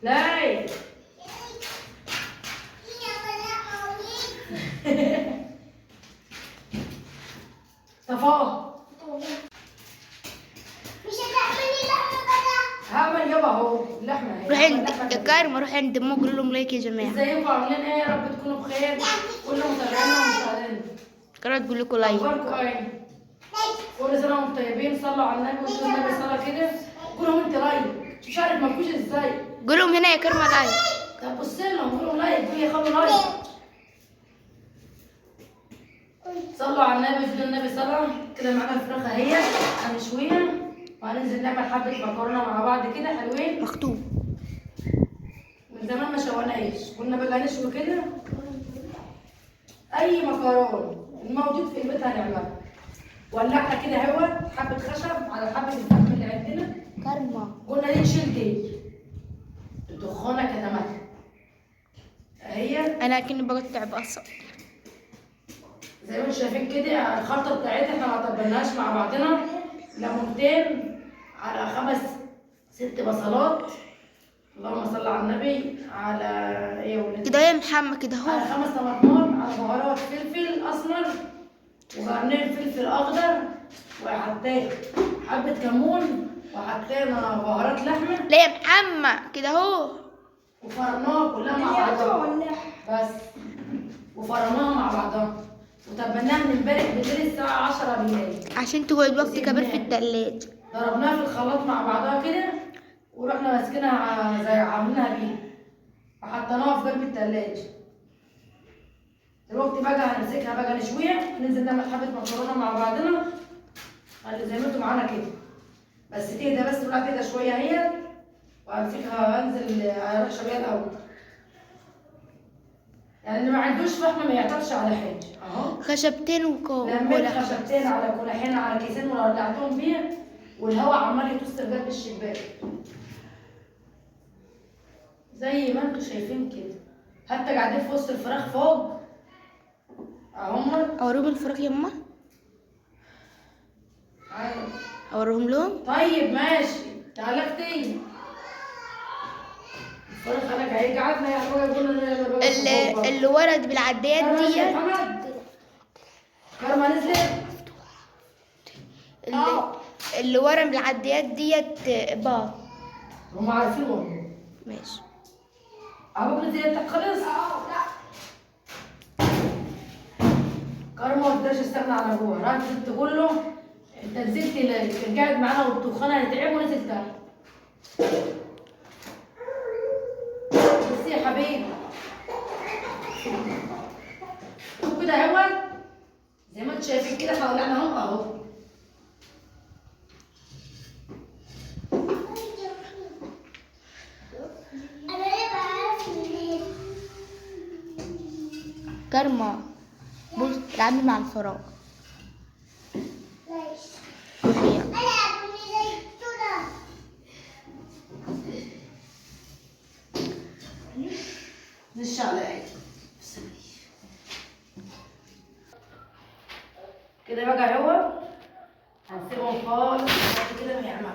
لاي. صفاء مش هتعملي لحمة بقى؟ هعمل يابا اهو اللحمة اهي. روح عند كارما، روح عند امك قول لهم like يا جماعة. ازيكم عاملين ايه؟ يا رب تكونوا بخير، كل متابعينا ومشاهدينا. كارما تقول لكم like. اخباركم ايه؟ كل سنة وانتم طيبين، صلوا على النبي وصلوا النبي صلاة كده. قولهم انت like، مش عارف ما فيش ازاي. قول لهم هنا يا كارما like. طب بص لهم قولهم like، قول يا خالو like. صلوا على النبي، صلوا النبي صلاة كده. معانا الفراخ اهي هنشويها وهننزل نعمل حبه مكرونه مع بعض كده حلوين. مختوم من زمان ما شويناش، كنا بقى نشوي كده اي مكرونه الموجود في البيت هنعملها. ولعنا كده اهوت حبه خشب على حبه الفحم اللي عندنا. كارما قلنا دي نشيل دي الدخانه كتمتها اهي. انا كني بقطع بصل زي ما انتم شايفين كده الخلطة بتاعتها احنا ما طبلناهاش مع بعضنا. ليمونتين على 5 6 بصلات، اللهم صل على النبي، على ايه يا ولاد كده يا محمد كده اهو، على 5 طماطمات، على بهارات فلفل اسمر وقرنين فلفل اخضر، وحطينا حبه كمون، وحطينا بهارات لحمه. لا يا محمد كده اهو، وفرمناها كلها مع بعضها بس، وفرمناها مع بعضها وتبناها من امبارح بالليل الساعة 10 بالليل عشان تقعد وقت كبير في التلاجة. ضربناها في الخلاط مع بعضها كده ورحنا ماسكينها زي عاملينها بيها وحطيناها في قلب التلاجة. دلوقتي بقى هنمسكها بقى نشويها، ننزل نعمل حبة مكرونة مع بعضنا اللي زي ما انتوا معانا كده. بس تهدى بس ولا تهدى شوية اهي، وهمسكها انزل اروح شوية الأول. يعني اللي ما عندوش فحم ما يعطلش على حاجة اهو. خشبتين لميت خشبتين على كلاحين على كيسين ولعتهم بيها، والهواء عمال يطص في قلب الشباك زي ما انتوا شايفين كده. حتى قاعدين في وسط الفراخ فوق اهم. اوريهم الفراخ يما، اوريهم لهم. طيب ماشي، تعالى اختي الفراخ. انا جاي قعدنا يا حاجة قلنا اللي ورد بالعديات دي كارما نزلت. اللي ورا بالعديات ديت باط، هم عارفين والله. ماشي ابوك نزل تحت خالص. لا كارما ما رضاش يستغنى عن ابوها، راحت تقول له انت نزلت كان قاعد معانا والدخان هيتعب ونزل تحت. بس يا حبيبي كده اهوت زي ما انتم شايفين كده احنا ولعناهم اهو. كارما بص العبي مع الفراغ. روحي يلا. كده بقى اهو هنسيبهم خالص لحد كده ما يعملوا.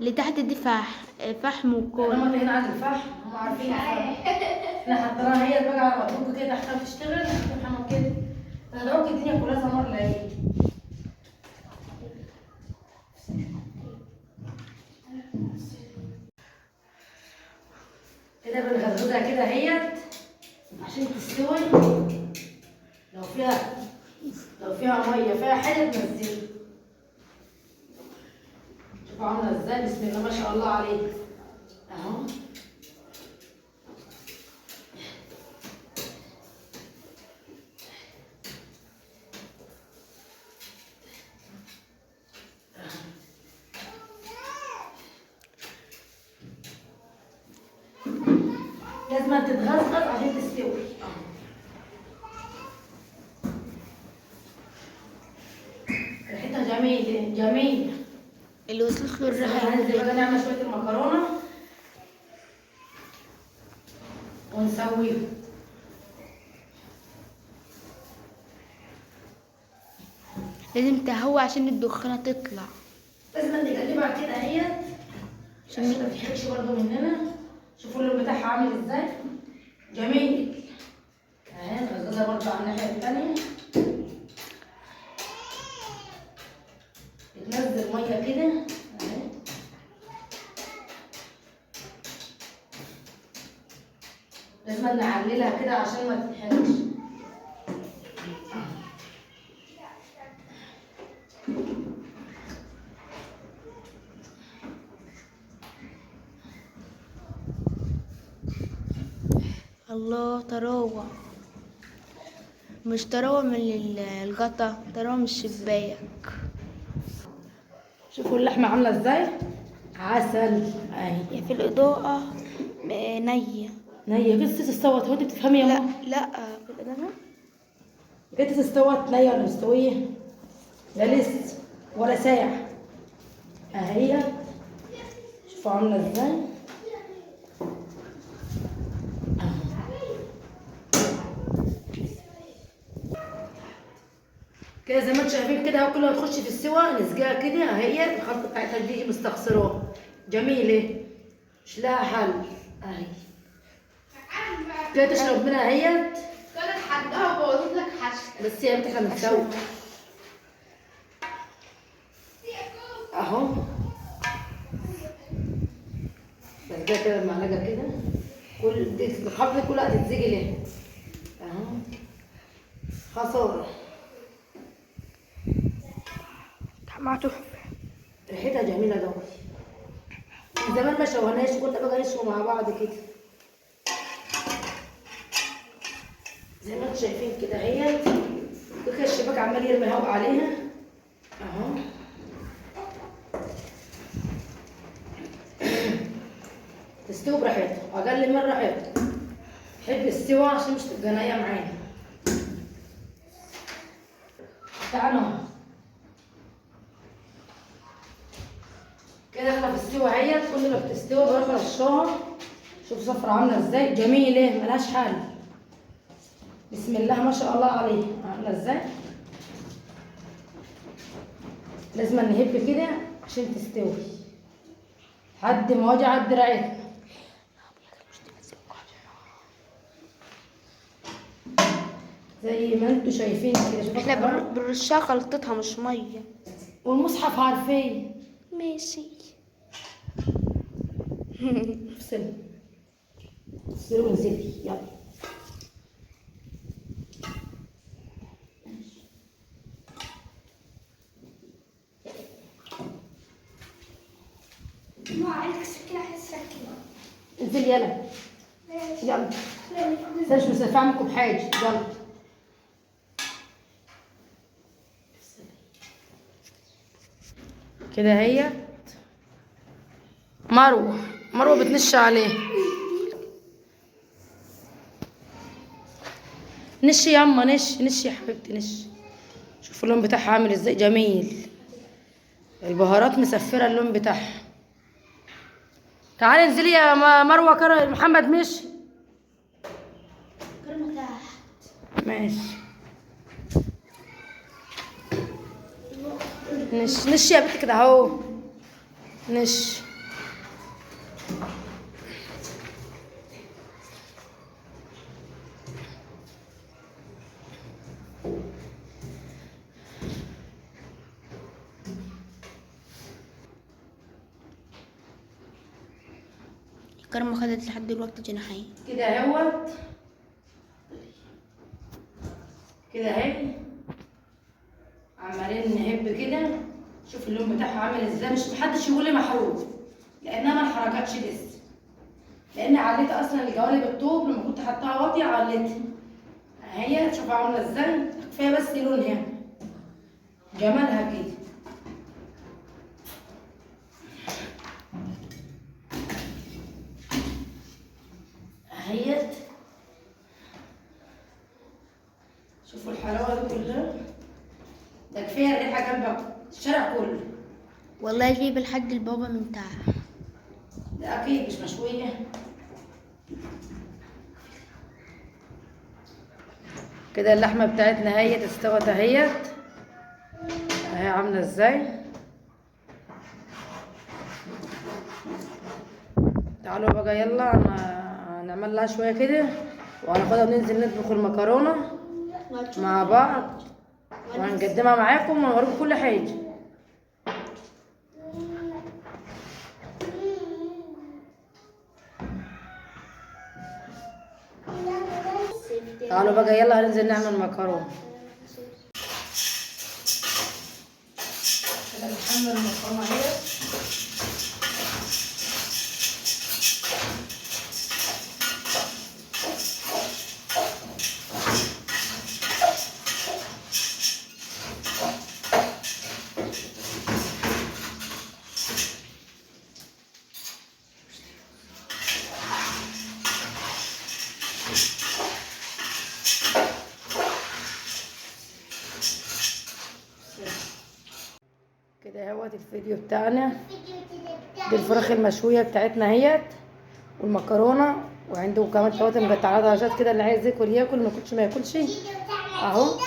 اللي تحت دي فحم وكول. هم هنا عند الفحم، هم عارفين احنا حطيناها هي بقى على مضروب كده تحتها تشتغل. محمد كده هتعك الدنيا كلها سمر العيد. كده بنغزغزها كده اهيت عشان تستوي. لو فيها مية فيها حاجة تنزلها. شوفوا عامله ازاي، بسم الله ما شاء الله عليك اهو. لازم تتغزغز عشان تستوي اهو. ريحتها جميلة جميلة. اللي وصلت له الريحة. هننزل بقى نعمل شوية المكرونه ونسويها. لازم تهوى عشان الدخانه تطلع. لازم نقلبها نقلبها كده اهيت عشان ما تتحرقش برضه مننا. شوفوا اللون بتاعها عامل ازاي، جميل اهي. نغزغزها برضه على الناحية التانية، بتنزل مية كده اهي. لازم نعللها كده عشان ما تتحرقش. الله، طراوة، مش طراوة من الغطا، طراوة من الشباك. شوفوا اللحمة عاملة ازاي، عسل اهي. في الإضاءة نية نية بس استوت. هو انت بتفهمي يا ماما؟ لا في الإضاءة جت استوت نية ولا مستوية؟ لا لسه ولا ساعة اهي. شوفوا عاملة ازاي. كده زي ما انتم شايفين كده اهو، كل ما تخش في السوا نسجها كده اهي. الخلطة بتاعتها دي مستخسراها، جميلة مش لها حل اهي. كده تشرب منها اهيت. كانت حدها وبوظت لك حشو. بس يا بنتي احنا بنسوي اهو. بس ده كده المعلقة كده، كل دي الخلطة كلها هتتزجي ليه اهو. خسارة، طعمها تحفة، ريحتها جميلة قوي. من زمان ما شوهناش، كنا بقى نشوي مع بعض كده زي ما انتم شايفين كده اهيت. وكده الشباك عمال يرمي هواء عليها اهو. تستوي براحتها، اقل من راحتها. تحب السوا عشان مش تبقى نيه معانا. تعالوا كده احنا في السوا اهيت. كل ما بتستوي بروح رشاها. شوف صفرة عاملة ازاي، جميلة ملهاش حل. بسم الله ما شاء الله عليها، عاملة ازاي. لازم نهب كده عشان تستوي لحد ما وجعت دراعتنا. زي ما انتوا شايفين كده. احنا بنرشها خلطتها مش مية، والمصحف عارفين. ماشي. افصلي افصلي وانزلي يلا. ما عليك سكينة، السكينة. انزلي يلا يلا. بس مش مسافة عنكم بحاجة. يلا كده هي مروة. مروة بتنش عليه. نشي ياما، نش نش يا حبيبتي نش. شوفوا اللون بتاعها عامل ازاي، جميل. البهارات مسفرة اللون بتاعها. تعالي انزلي يا مروة. كرم محمد مشي. كرم تحت. ماشي. نش نش يا بنتي كده اهو. نش. الكرمة خدت لحد دلوقتي جناحين كده اهوت كده اهي، عمالين نهب كده. شوف اللون بتاعها عامل ازاي. مش محدش يقول لي محروق لانها ما انحرقتش لسه، لان عليت اصلا الجوانب الطوب لما كنت حطاها واطية عليتها اهي. شوفها عامله ازاي، كفاية بس لونها جمالها كده. اهيت شوفوا الحلاوة دي كلها، ده كفاية الريحة جنبك الشارع كله. والله جايب لحد البابا من تحت. ده اكيد مش مشوية كده. اللحمة بتاعتنا اهيت استوت اهيت اهي عامله ازاي. تعالوا بقى يلا هنعمل لها شوية كده وهناخدها وننزل نطبخ المكرونه مع بعض، وهنقدمها معاكم ونوريكم كل حاجة. تعالوا بقى يلا هننزل نعمل مكرونه. كده بنحمر المكرونه اهي. كده اهوت الفيديو بتاعنا، دي الفراخ المشويه بتاعتنا اهيت والمكرونه، وعنده كمان طماطم مقطعه درجات كده، اللي عايز ياكل ياكل، ما ياكلش ما ياكلش اهو.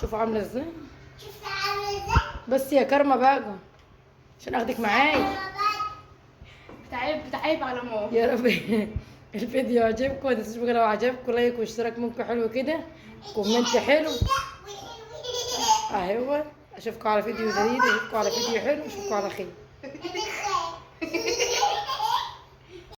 شوفوا عامله ازاي. بس يا كرمه بقى عشان اخدك معايا. بتعيب على ماما. يا رب الفيديو عجبكم، ما تنسوش بقى لو عجبكم like واشتراك منكم حلو كده، comment حلو اهو. اشوفكم على فيديو جديد، اشوفكم على فيديو حلو، اشوفكم على خير.